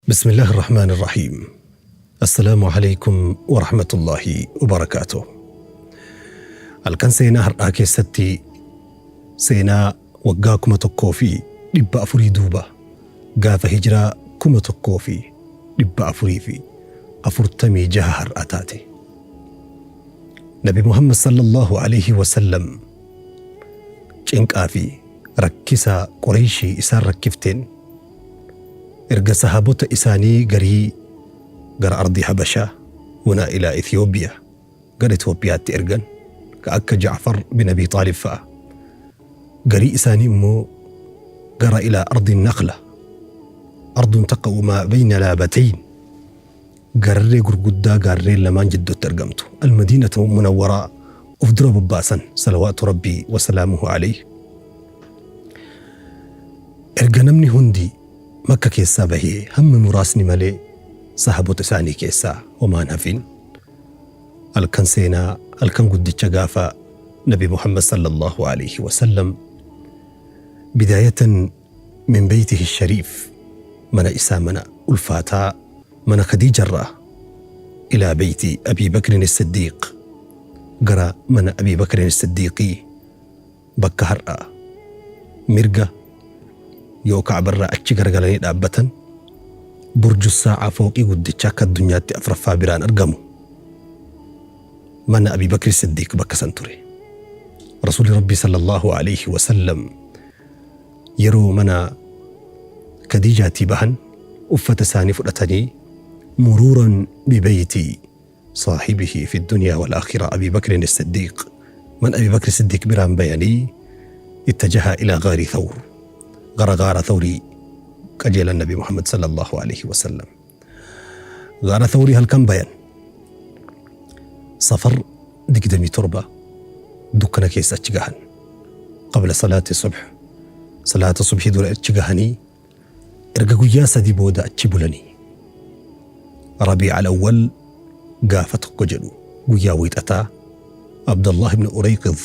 بسم الله الرحمن الرحيم. السلام عليكم ورحمة الله وبركاته. Halkan seenaa har'aa keessatti seenaa waggaa 1400 duuba gaafa hijiraa 1446 har'a taate. Nabi Muhammad sallallahu alaihi wasallam cinqaa fi rakkisa Qureeshii isaan rakkifteen erga sahaabota isaanii garii gara ardii Habashaa hunaa ilaa Ethiyoopiyaa gara Itoophiyaatti ergan ka akka Ja'far bin Abi Xaalib fa'a, garii isaanii immoo gara ilaa ardi Naqla, ardun taqa'u maa bayna laabatayn, gararree gurguddaa gaarreen lamaan jidduutti argamtu almadiinata munawwaraa of dura bobbaasan salawaatu rabbii wasalaamuhu alayhi. Erga namni hundi Makka keessaa bahee hammi muraasni malee sahaabota isaanii keessaa homaan hafin, halkan seenaa halkan guddicha gaafa Nabi Muhammad sallallahu alayhi wasallam bidaayatan min beeytihi shariif, mana isaa mana ulfaataa mana Khadiijarraa, ilaa beeyti Abii Bakrin Siddiiq, gara mana Abii Bakrin Siddiiqii bakka har'a mirga yoo Ka'barraa achi garagalanii dhaabbatan burju saa'aa fooqii guddicha akka addunyaatti afraffaa biraan argamu, mana Abii Bakri Siddiiq bakka san ture. Rasuulli Rabbii sallallahu alayhi wasallam yeroo mana Khadiijaatii bahan uffata isaanii fudhatanii muruuran bibeeyti saahibihi fi dunyaa wal aakhira Abii Bakrin Siddiiq, mana Abii Bakri Siddiiq biraan bayanii ittajaha ilaa gaari Thawr, gara gaara Thawrii qajeelan Nabi Muhammad sallallahu alayhi wasallam. Gaara Thawrii halkan bayan, Safar 27 dukkana keessa achi gahan. Qabla salaati subh, salaata subhii dura achi gahanii erga guyyaa 3 booda achi bulanii Rabii'a al-Awwal gaafa 1 jedhu guyyaa Wiixataa Abdallah ibn Urayqid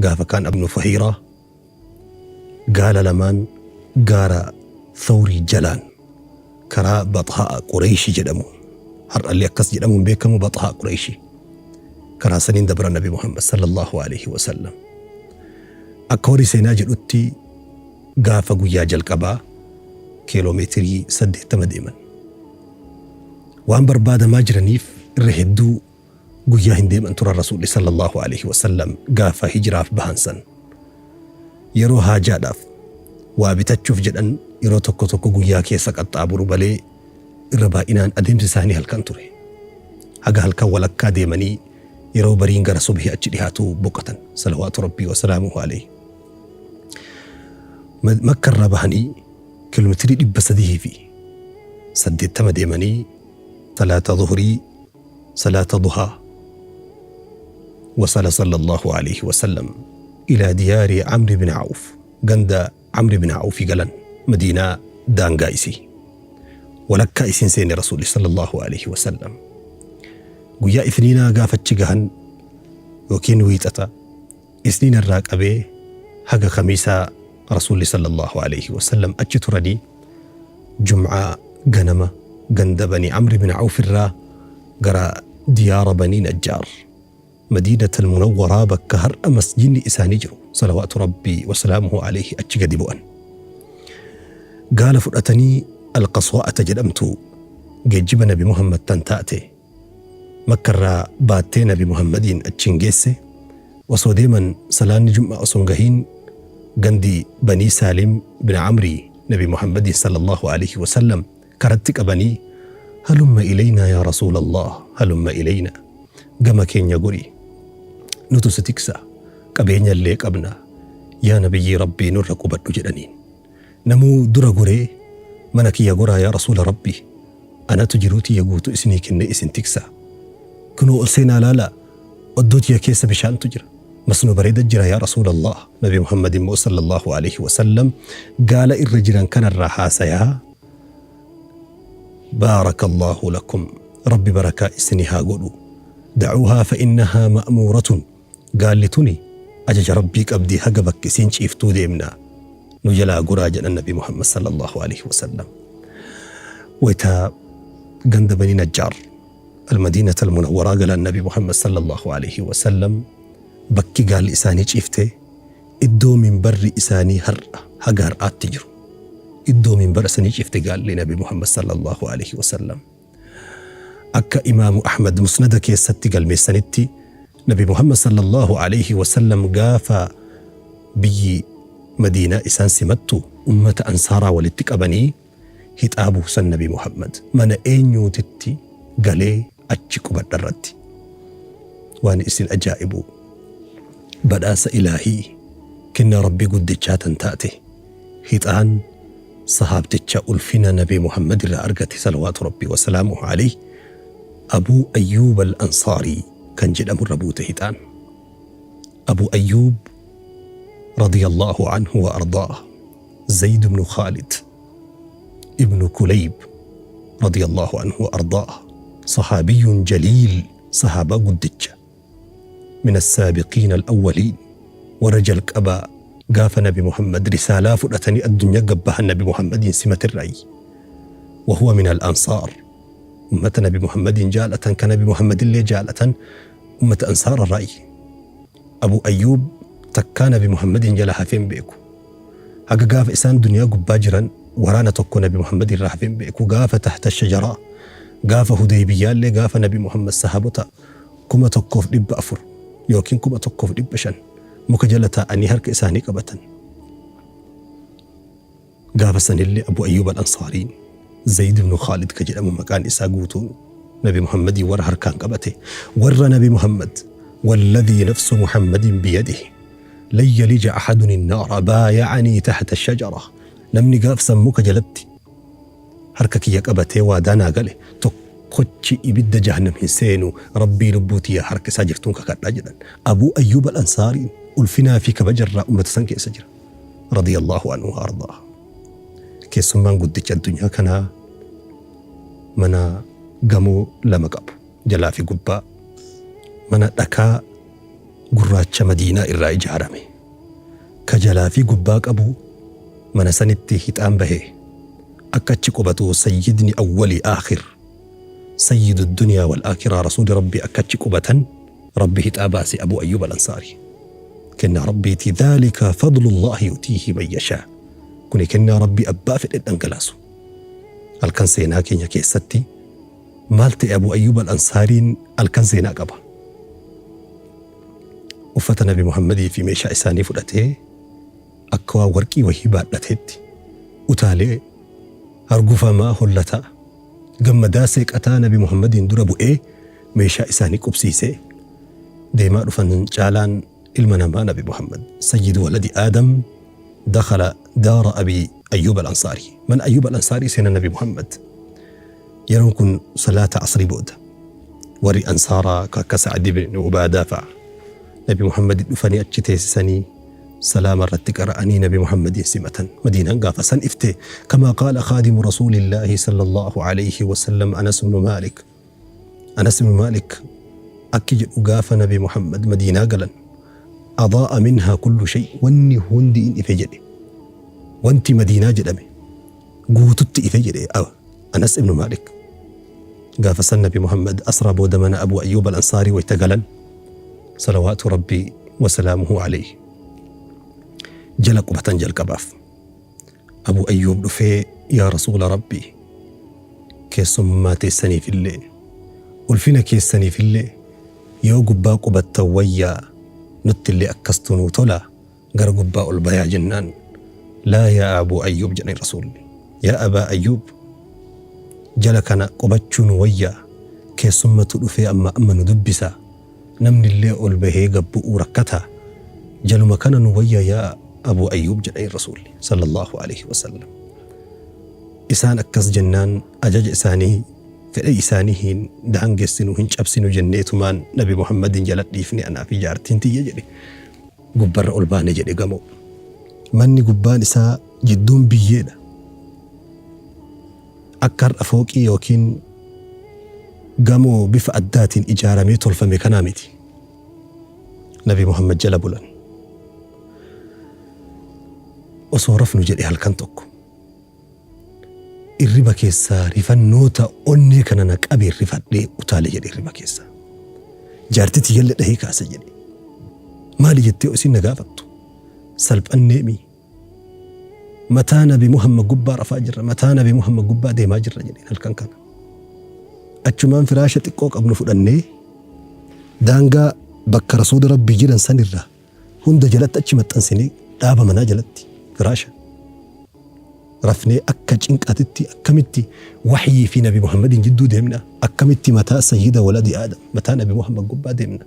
gaafa kaan Ibnu Fahiiraa gaala lamaan gaara Thawrii jalaan karaa Baxhaa Qureeyshii jedhamu, har'allee akkas jedhamuun beekamu, Baxhaa Qureeyshii, karaa saniin dabra Nabi Muhammad sallallahu alaihi wasallam. Akka warri seenaa jedhutti gaafa guyyaa jalqabaa kiiloomeetirii 80 deeman. Waan barbaadamaa jiraniif irra hedduu guyyaa hin deeman turan Rasuulli sallallahu alaihi wasallam gaafa hijiraaf bahan san. Yeroo haajaadhaaf waa bitachuuf jedhan yeroo tokko tokko guyyaa keessa qaxxaamuru malee irra baay'inaan adeemsi isaanii halkan ture. Haga halkan walakkaa deemanii yeroo bariin gara subhii achi dhihaatu boqotan salawaatu rabbii wasalaamuhu alayhi. Makka irraa bahanii kiiloomeetirii 380 deemanii salaata zuhurii, salaata duhaa, wasala sallallahu alayhi wasallam ilaa diyaari Amri bin Awf, ganda Amri bin Awfi galan, Madiinaa daangaa isii walakkaa isiin seene Rasuulli sallallahu alayhi wasallam. Guyyaa Isniinaa gaafa achi gahan yookiin Wiixata, Isniina irraa qabee haga Khamiisaa Rasuulli sallallahu alayhi wasallam achi turanii Jum'aa ganama ganda Bani Amri bin Awf irraa gara diyaara Bani Najjaar, Madiinata al-Munawwaraa bakka har'a masjidni isaanii jiru salawaatu rabbii wasalaamuhu alayhi achi gadi bu'an. Gaala fudhatanii Alqaswaa'ata jedhamtu geejjiba Nabi Muhammad tan taate Makka irraa baattee Nabi Muhammadiin achiin geesse. Osoo deeman salaanni Jum'aa osoo hin gahiin gandi Banii Saalim bin Amrii Nabi Muhammadiin sallallahu alayhi wasallam karatti qabanii, halumma ilaynaa yaa Rasuulallah, halumma ilaynaa, gama keenya gori, nutu si tiksa, qabeenya illee qabna, yaa nabiyyii Rabbii nurra qubadhu jedhaniin. Namuu dura goree, mana kiyya goraa yaa Rasuula Rabbii, anatu jiruu tiyya guutuu isinii kennee isin tiksa, kunoo ol seenaa laalaa, oddoo tiyya keessa bishaantu jira, masnoo bareeda jira yaa Rasuulallah. Nabi Muhammad immoo sallallahu alaihi wasallam gaala irra jiran kanarraa haasayaa, baarakallahu lakum, Rabbi barakaa isinii haa godhu, dacuuhaa fa innahaa ma'muuratun, gaalli tuni ajaja Rabbii qabdii, haga bakki isiin ciiftuu deemna, nu jalaa goraa jedhan Nabi Muhammad sallallahu alaihi wasallam. Wayta ganda Bani Najjaar Al-Madiinata Al-Munawwaraa galan Nabi Muhammad sallallahu alaihi wasallam bakki gaalli isaanii ciifte iddoo minbarri isaanii har'a haga har'aatti jiru. Iddoo minbara sanii ciifte gaalli Nabi Muhammad sallallahu alaihi wasallam. Akka Imaamu Ahmad Musnada keessatti galmeessanitti Nabi Muhammad sallallahu alaihi wasallam gaafa biyyi Madiinaa isaan simattu ummata Ansaaraa walitti qabanii hixaa buusan. Nabi Muhammad mana eenyuutitti galee achi qubadha irratti. Waan isin ajaa'ibu, badhaasa ilaahii, kennaa Rabbii guddichaa tan taate, hixaan sahaabticha ulfina Nabi Muhammad irraa argate salawaatu Rabbii wasalaamuhu alayhi Abuu Ayyuub al-Ansaarii kan jedhamu irra buute hixaan. Abuu Ayyuub radiyallahu anhu wa ardaah, Zayd ibn Khalid ibn Kulayb radiyallahu anhu wa ardaah, sahaabiyun jaliil, sahaabaa guddicha, min as-saabiqiina al-awwaliin, warra jalqabaa gaafa Nabi Muhammad risaalaa fudhatanii addunyaa gabbahan Nabi Muhammadiin simatirraayi. Wa huwa min al-ansaar, ummata Nabi Muhammadiin jaalatan, ka Nabi Muhammadillee jaalatan, ummata ansaara irraayi. Abu Ayyuub takkaa Nabi Muhammadiin jala hafee hin beeku. Haga gaafa isaan duniyaa gubbaa jiran waraana tokko Nabi Muhammad irraa hafee hin beeku. Gaafa tahta shajaraa, gaafa Hudaybiyyaallee, gaafa Nabi Muhammad sahaabota 1400 yookiin 1500 muka jala taa'anii harka isaanii qabatan. Gaafa sanillee Abu Ayyuub al-Ansaariin, Zayd ibn Khaalid ka jedhamu maqaan isaa guutuun, Nabi Muhammadii warra harkaan qabate, warra Nabi Muhammad "Walladhii nafsu Muhammadin biyadihi lan yalija ahadun innaara baaya'anii tahta shajara, namni gaafsan muka jalatti harka kiyya qabatee waadaa naa gale tokkochi ibidda jahannam hin seenu, Rabbii lubbuu tiyya harka isaa jirtuun kakadhaa" jedhan. Abuu Ayyuub al-Ansaariin ulfinaa fi kabajarraa ummata san keessa jira radiyallahu anhu wa ardaa. Keessummaan guddicha addunyaa kanaa mana gamoo lama qabu, jalaa fi gubbaa, mana dhakaa gurraacha Madiinaa irraa ijaarame ka jalaa fi gubbaa qabu, mana sanitti hixaan bahe akka achi qubatu sayyidni awwalii aakhir, sayyidu dunyaa wal aakhiraa, rasuuli Rabbii akka achi qubatan Rabbi hixaa baase. Abu Ayyuub al-Ansaari kennaa Rabbiiti. Dhaalika fadlullaahi yutiihi man yashaa. Kuni kennaa Rabbii abbaa fedhe dhangalaasu. Halkan seenaa keenya keessatti maal ta'e? Abu Ayyuub al-Ansaariin halkan seenaa qaba. Uffata Nabi Muhammadii fi meeshaa isaanii fudhatee akka waan warqii wahii baadhateetti utaalee, hargufamaa, hollataa, gammadaa, seeqataa Nabi Muhammadiin dura bu'ee meeshaa isaanii qubsiisee deemaa dhufan. Caalaan ilma namaa Nabi Muhammad, sayyidu waladi Aadam, dakhala daara Abi Ayyuub al-Ansaarii, mana Ayyuub al-Ansaarii seena Nabi Muhammad. Yeroon kun salaata asrii booda. Warri ansaaraa akka Sa'ad ibn Ubaadaa fa'a Nabi Muhammad dhufanii achi teessisanii salaama irratti qara'anii Nabi Muhammadiin simatan. Madiinaan gaafa san ifte, kamaa qaala khaadimu rasuulillaahi sallallahu alayhi wasallam Anas ibn Maalik. Anas ibn Maalik akki jedhu, gaafa Nabi Muhammad Madiinaa galan adaa'a minhaa kullu shay, wanni hundi in ife jedhe. Wanti Madiinaa jedhame guututti ife jedhe Anas ibn Maalik. Gaafa san Nabi Muhammad asraa booda mana Abu Ayyuub al-Ansaarii wayta galan salawaatu Rabbii wasalaamuhu alayhi jala qubatan jalqabaaf. Abu Ayyuub dhufee, "Yaa Rasuula Rabbii, keessummaa teessaniifillee ulfina keessaniifillee yoo gubbaa qubattan wayyaa, nuttillee akkastu nuu tola, gara gubbaa ol bayaa" jennaan, "Laa yaa Abuu Ayyuub" jedhani Rasuulli. "Yaa Abaa Ayyuub, jala kana qubachuu nu wayyaa, keessummatu dhufee amma amma nu dubbisa, namnillee ol bahee gad bu'uu rakkataa, jaluma kana nu wayya yaa Abuu Ayyuub" jedhani Rasuulli sallallahu alaihi wasallam. Isaan akkas jennaan, ajaja isaanii, fedha isaanii hin daangessinu, hin cabsinu jenneetumaan Nabi Muhammadin jala dhiifne. "Anaa fi jaartiin tiyya" jedhe, "gubbarra ol baane" jedhe. Gamoo manni gubbaan isaa jidduun biyyeedha. Akka har'a fooqii yookiin gamoo bifa addaatiin ijaaramee tolfame kanaa miti. Nabi Muhammad jala bulan. "Osoo rafnu" jedhe, "halkan tokko Irriba keessaa rifannoota onnee kana na qabee rifadhee utaale jedhe irriba keessaa. Jaartii tiyyallee dhahee kaasa jedhe. Maali jettee isin na gaafattu? Salphanneemi. Mataa Nabi Muhammad gubbaa rafaa jirra. Mataa Nabi Muhammad gubbaa deemaa jirra jedheen halkan kana. Achumaan firaasha xiqqoo qabnu fudhannee daangaa bakka Rasuula Rabbii jiran sanirraa hunda jalatti achi maxxansinee dhaaba manaa jalatti firaasha rafnee akka cinqatitti akkamitti wahyii fi Nabi Muhammadiin jidduu deemna, akkamitti mataa sayyida waladi Aadam, mataa Nabi Muhammad gubbaa deemna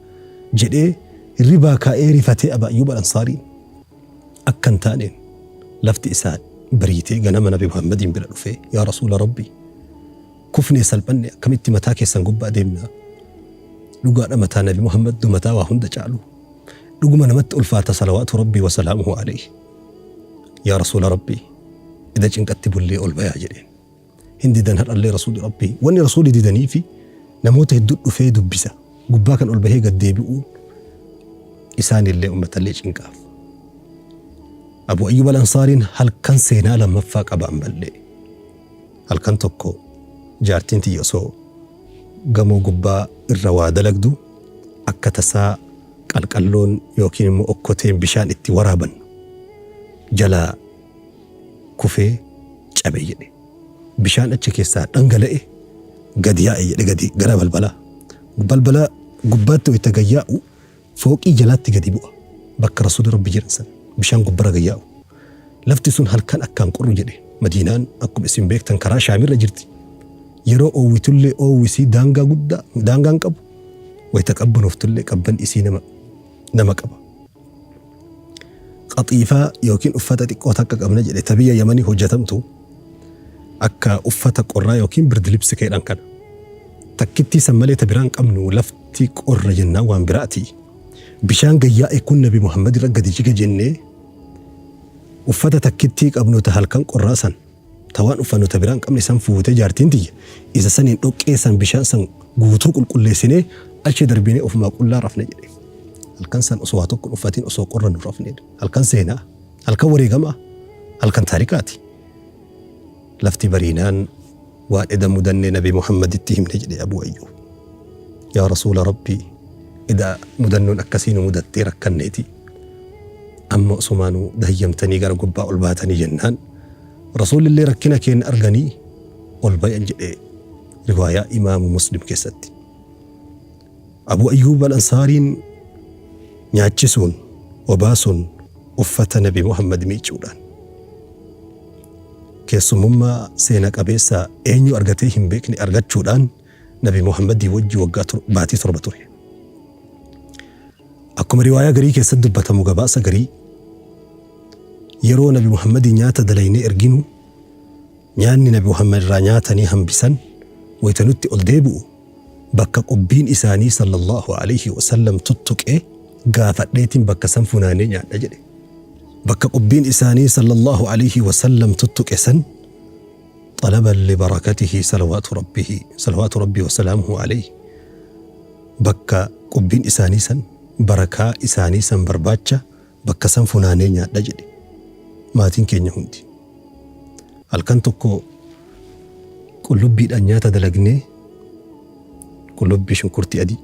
jedhee hirribaa kaa'ee rifatee Aba Ayyuub Al-Ansaariin. Akka hin taaneen lafti isaa bariitee ganama Nabi Muhammadiin bira dhufee, yaa Rasuula Rabbii, kufnee salphanne, akkamitti mataa keessan gubbaa deemna? Dhugaadha, mataa Nabi Muhammad mataa waa hunda caalu. Dhuguma namatti ulfaata, salawaatu Rabbii wa salaamuhu alayhi. Yaa Rasuula Rabbii, ida cinqatti bullee ol bayaa jedheen. Hin didan har'allee Rasuulli Rabbii. Wanni Rasuulli didanii fi namoota hedduu dhufee dubbisa. Gubbaa kan ol bahee gad deebi'uun isaanillee uummatallee cinqaaf. Abu Ayyub Al-Ansaariin halkan seenaa lammaffaa qaba ammallee. Halkan tokko jaartiin tiyya osoo gamoo gubbaa irra waa dalagdu akka tasaa qalqalloon yookiin immoo okkoteen bishaan itti waraaban jalaa kufee cabe jedhe. Bishaan achi keessaa dhangala'e gadi yaa'e jedhe, gadi gara balbalaa. Balbala gubbaatti wayita gad yaa'u fooqii jalaatti gadi bu'a. Bakka Rasuulli Rabbi jiran san bishaan gubbara gad yaa'u. Lafti sun halkan akkaan qorru jedhe. Madiinaan akkuma isin beektan karaa Shaamirra jirti. Yeroo oowwitullee oowwisii daangaa guddaa daangaan qabu. Wayita qabbanoftullee qabban isii nama qaba. Qaxiifaa yookiin uffata xiqqoo takka qabna jedhe, ta biyya Yamanii hojjetamtu, akka uffata qorraa yookiin birdilibsi keedhan kana. Takkittii san malee ta biraan qabnu, lafti qorra jennaan waan biraati. Bishaan gayyaa'e kun Nabi Muhammad irra gadi jiga jennee uffata takkittii qabnu ta halkan qorraa san, ta waan uffannu ta biraan qabne san fuutee jaartiin tiyya isa saniin dhoqqee san, bishaan san guutuu qulqulleessinee achi darbinee ofumaa qullaa rafne jedhe. Halkan san osoo waa tokko hin uffatin, osoo qorra nu rafne. Halkan seenaa, halkan wareegamaa, halkan taarikaati. Lafti bariinaan waan eda mudannee Nabi Muhammaditti himne jedhe Abuu Ayyuub. Yaa Rasuula Rabbii, eda mudannoon akkasii nu mudattee rakkanneeti. Amma osumaa nu dayyamtanii gara gubbaa ol baatanii jennaan Rasuulillee rakkina keenya arganii ol bayan jedhe, riwaayaa Imaamu Muslim keessatti. Abu Ayyuub Al-Ansaariin nyaachisuun, obaasuun, uffata Nabi Muhammad miicuudhaan keessummummaa seena qabeessa eenyu argatee hin beekne argachuudhaan Nabi Muhammadii wajji waggaa baatii 7 ture. Akkuma riwaayaa garii keessatti dubbatamu, gabaasa garii, yeroo Nabi Muhammadii nyaata dalaynee erginu, nyaanni Nabi Muhammad irraa nyaatanii hambisan wayita nutti ol deebi'u bakka qubbiin isaanii sallallahu alayhi wasallam tuttuqe gaafadheetiin bakka san funaanee nyaadha jedhe. Bakka qubbiin isaanii sallallahu alayhi wasallam tuttuqe san xalaban libarakatihi salawaatu rabbihi salawaatu rabbii wasalaamuhu alayhi, bakka qubbiin isaanii san barakaa isaanii san barbaacha bakka san funaanee nyaadha jedhe. Maatiin keenya hundi. Halkan tokko qullubbiidhaan nyaata dalagnee, qullubbii shunkurtii adii,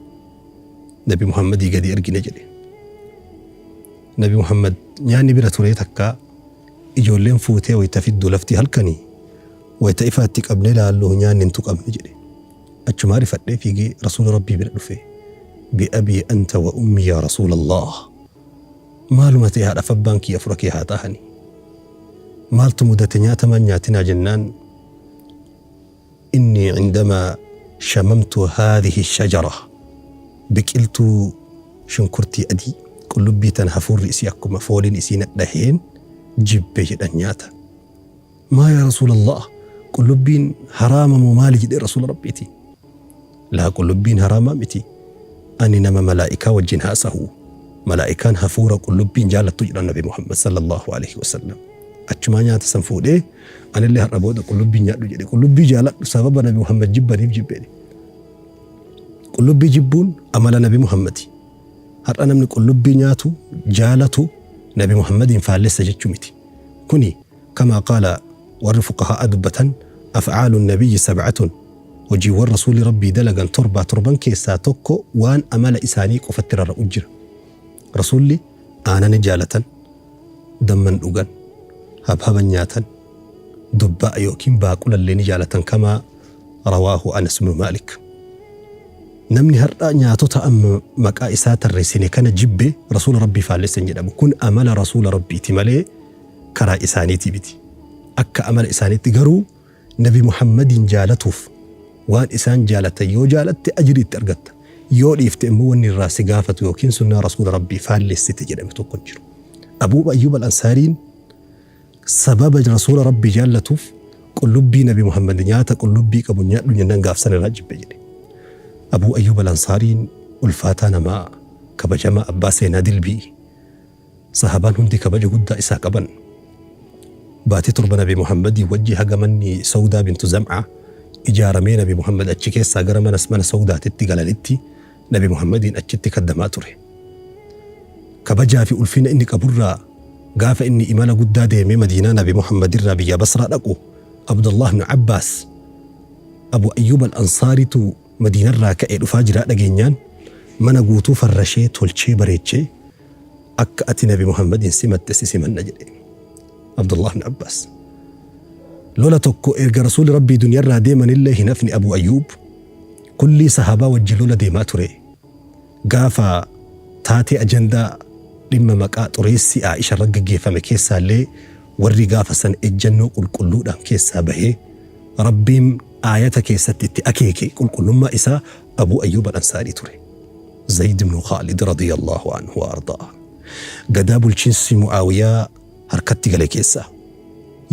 Nabi Muhammadii gadi ergine jedhe. Nabi Muhammad nyaanni bira turee takkaa ijoolleen fuutee wayita fiddu, lafti halkanii, wayita ifaatti qabnee laallu nyaanni hin tuqamne jedhe. Achumaa rifadhee fiigee Rasuula Rabbii bira dhufe. Bi'abii anta wa ummi yaa Rasuulallah. Maaluma ta'e, haadhaaf abbaan kiyya fura kee haa ta'ani. Maaltu mudate, nyaata maan nyaatinaa jennaan, inni cindamaa shamamtu haadhihi shajara, biqiltuu shunkurtii adii, qullubbii tana, hafuurri isii akkuma fooliin isii nadhaheen jibbe jedhan nyaata. Maa yaa Rasuulallah, qullubbiin haraama moo maali jedhee Rasuula Rabbiiti. Laa, qullubbiin haraamaa miti. Ani nama malaa'ikaa wajjin haasahu. Malaa'ikaan hafuura qullubbiin jaalattu jedhan Nabi Muhammad sallallahu alaihi wasallam. Achumaa nyaata san fuudhee anillee har'a booda qullubbii nyaadhu jedhe. Qullubbii jaaladhu sababa Nabi Muhammad jibbaniif jibbeedhe. Qullubbii jibbuun amala Nabi Muhammadi. Har'a namni qullubbii nyaatu jaalatu Nabi Muhammadiin faallessa jechuu miti. Kuni kamaa qaala warri fuqahaa dubbatan Af'aalu nabiyyi sab'atun, hojiiwwan Rasuulli Rabbii dalagan torba, torban keessaa tokko waan amala isaanii qofatti rarra'u jira. Rasuulli aanan jaalatan, damman dhugan, habhaban nyaatan, dubbaa yookiin baaqulallee ni jaalatan, kamaa rawaahu Anas ibnu Maalik. Namni har'a nyaatota amma maqaa isaa tarreessine kana jibbe Rasuula Rabbii faallesse hin jedhamu. Kun amala Rasuula Rabbiiti malee karaa isaaniitii miti. Akka amala isaaniitti garuu Nabi Muhammadiin jaalatuuf waan isaan jaalatan yoo jaalatte ajrii itti argatta. Yoo dhiifte immoo wanni irraa si gaafatu yookiin sunnaa Rasuula Rabbii faallessite jedhame tokko hin jiru. Abuu Ayyuub Al-Ansaariin sababa Rasuula Rabbii jaallatuuf qullubbii Nabi Muhammad nyaata qullubbii qabu nyaadhu jennaan gaafsan irraa jibbe jedhe. Abuu Ayyuub Al-Ansaariin ulfaataa namaa kabajamaa abbaa seenaa dilbii sahaabaan hundi kabaja guddaa isaa qaban. Baatii 7 Nabi Muhammadii wajji haga manni Sawdaa bintu Zam'aa ijaaramee Nabi Muhammad achi keessaa gara mana mana Sawdaatitti galanitti Nabi Muhammadiin achitti kaddamaa ture. Kabajaa fi ulfina inni qaburraa gaafa inni imala guddaa deemee Madiinaa Nabi Muhammad irraa biyya Basraa dhaqu Abdullah ibn Abbaas Abu Ayyuub al-Ansaaritu Madiinarraa ka'ee dhufaa jiraa dhageenyaan mana guutuu farrashee tolchee bareechee akka ati Nabi Muhammadiin simatte si simanna jedhe. Abdullah ibn Abbaas. Lola tokko erga Rasuulli Rabbii duniyarraa deemanillee hin hafne. Abu Ayyuub kullii sahaabaa wajjin lola deemaa ture. Gaafa taatee ajandaa dhimma maqaa xureessi Aa'isha irra gaggeeffame keessaallee warri gaafa san ejjannoo qulqulluudhaan keessaa bahee Rabbiin aayata keessatti itti akeeke qulqullummaa isaa Abuu Ayyuub Al-Ansaarii ture. Zayd ibn Khaalid radiyallahu anhu wa ardaa. Gadaa bulchiinsi Mu'aawiyaa harkatti gale keessaa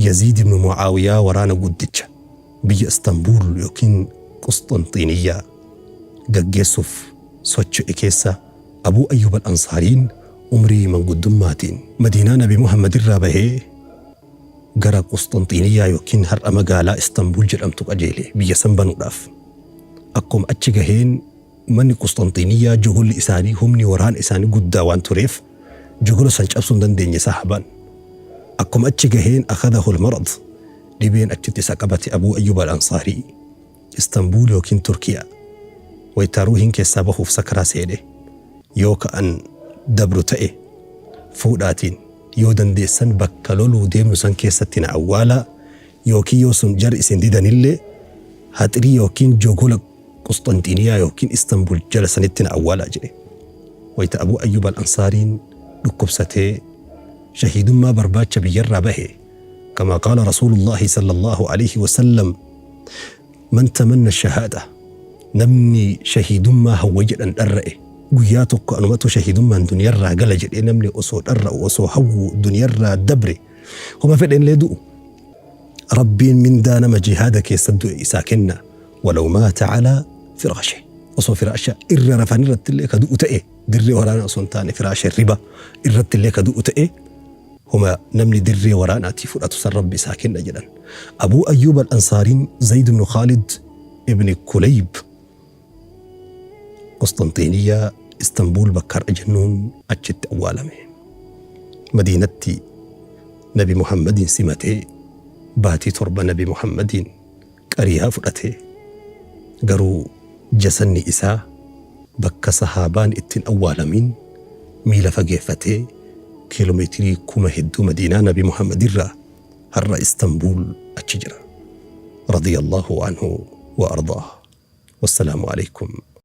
Yaziid ibn Mu'aawiyaa waraana guddicha biyya Istanbuul yookiin Qusxanxiiniyyaa gaggeessuuf socho'e keessa Abuu Ayyuub Al-Ansaariin umrii manguddummaatiin Madiinaa Nabi Muhammad irraa bahee gara Qusxanxiiniyyaa yookiin har'a magaalaa Istanbuul jedhamtu qajeele biyya san banuudhaaf. Akkuma achi gaheen manni Qusxanxiiniyyaa jogolli isaanii humni waraana isaanii guddaa waan tureef jogola san cabsuu hin dandeenye sahaabaan. Akkuma achi gaheen akhadahu al-marad, dhibeen achitti isa qabate Abuu Ayyuub Al-Ansaarii. Istanbuul yookiin Turkiyaa waytaa ruuhiin keessaa bahuuf sakaraa seene, yoo ka'an dabru ta'e fuudhaatiin yoo dandeessan bakka loluu deemnu san keessatti na awwaalaa, yookiin yoo sun jarri isin didanillee haxirii yookiin jogola Qusxanxiiniyaa yookiin Istanbul jala sanitti na awwaalaa jedhe. Wayta Abuu Ayyuub Al-Ansaariin dhukkubsatee shahiidummaa barbaacha biyyarraa bahe, kamaa qaala Rasuulullaahi sallallaahu alayhi wasallam, man tamanna shahaada, namni shahiidummaa hawwe jedhan dharra'e, guyyaa tokko anumatu shahiidummaan duniyarraa gala jedhee namni osoo dharra'u osoo hawwu duniyarraa dabre, homa fedhenillee du'u Rabbiin mindaa nama jihaada keessa du'e isaa kenna, walaw maata calaa firaashe, osoo firaasha irra rafan irrattillee ka du'u ta'e, dirree waraanaa osoo hin taane firaasha riba irrattillee ka du'u ta'e, homa namni dirree waraanaatii fudhatu san Rabbi isaa kenna jedhan. Abuu Ayyuub Al-Ansaariin Zayd ibn Khaalid ibn Kulayb Qusxanxiiniyyaa Istanbuul bakka har'a jennuun achitti awwaalame. Madiinatti Nabi Muhammadiin simatee baatii 7 Nabi Muhammadiin qariyaa fudhate. Garuu jasanni isaa bakka sahaabaan itti hin awwaalamiin miila fageeffatee kiiloomeetirii kuma hedduu Madiinaa Nabi Muhammad irraa har'a Istanbuul achi jira. Radiyallahu anhu wa ardaah. Wassalaamu alaikum